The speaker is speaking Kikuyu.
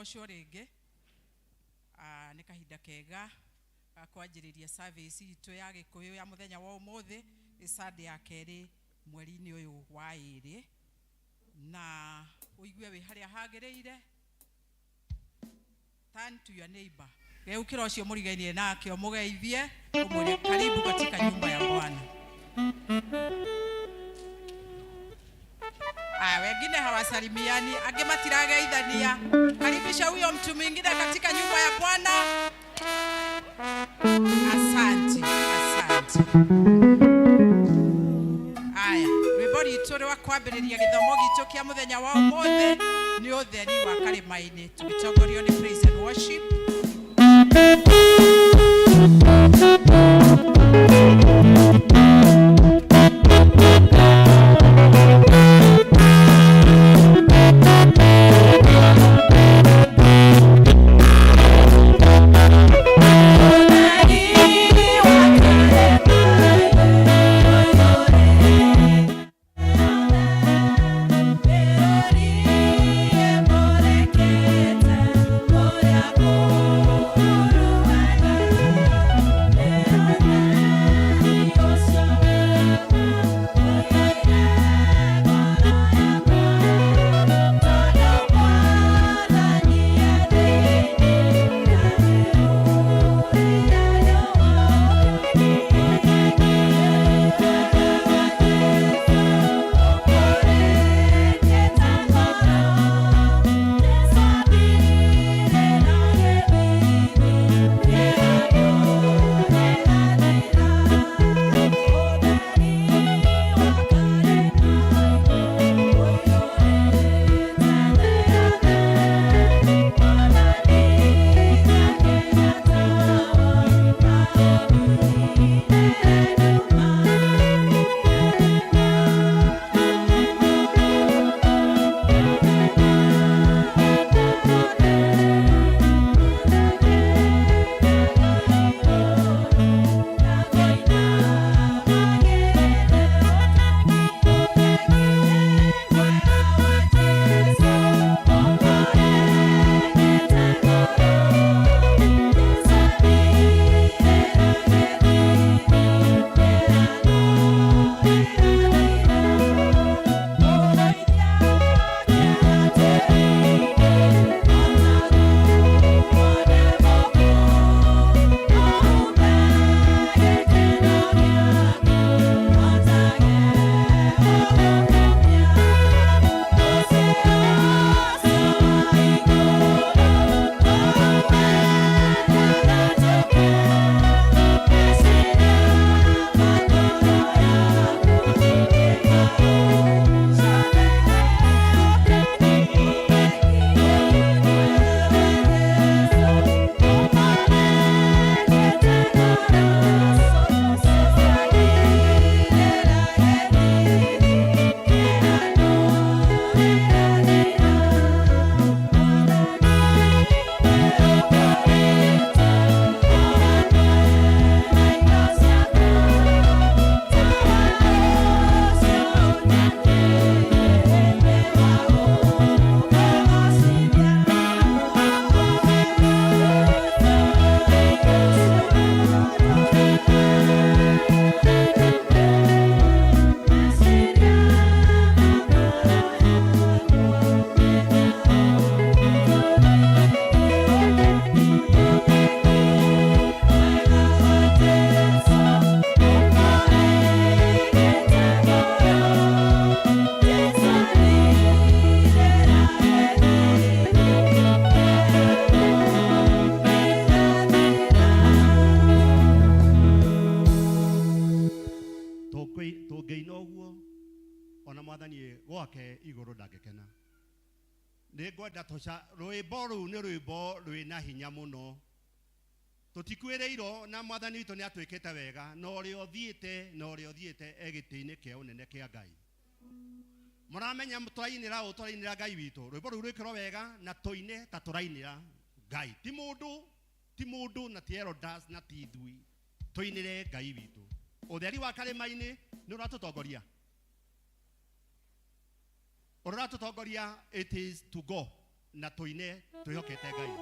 Agocwo rĩngĩ. Ah, nĩ kahinda kega ga kwanjĩrĩria service itũ ya Gĩkũyũ ya mũthenya wa ũmũthĩ, nĩ Sunday ya kerĩ mweri-inĩ ũyũ wa ĩrĩ, na ũigue wĩ harĩa hagĩrĩire. Turn to your neighbor, geukĩra ũcio mũrigainie nake, ũmũgeithie, ũmwĩre karibu katika nyumba ya Bwana. Aya, wengine hawasalimiani, angĩ matirageithania. Karibisha huyo mtu mwingine katika nyumba ya Bwana. Asante, asante. Aya, rwĩmbo rwitũ rwa kwambĩrĩria gĩthomo gitũ kĩa mũthenya wa ũmũthĩ nĩ Ũtheri wa Karĩma-inĩ, tũgĩtongorio nĩ praise and worship. Tũngĩina ũguo, ona Mwathani gwake igũrũ ndangĩkena. Nĩ ngwenda tũca rwĩmbo rũu, nĩ rwĩmbo rwĩna hinya mũno. Tũtikuĩrĩirwo na Mwathani witũ nĩ atwĩkĩte wega, na ũrĩa ũthiĩte na ũrĩa ũthiĩte e gĩtĩ-inĩ kĩa ũnene kĩa Ngai. Mũramenya tũrainĩra ũ? Tũrainĩra Ngai witũ. Rwĩmbo rũu rwĩkĩrwo wega na tũine ta tũrainĩra Ngai, ti mũndũ, ti mũndũ, na ti elders, na ti ithui. Tũinĩre Ngai witũ. Ũtheri wa Karĩma-inĩ nĩ ũratũtongoria, ũrĩa ũratũtongoria, it is to go. Na tũine twĩhokete Ngai.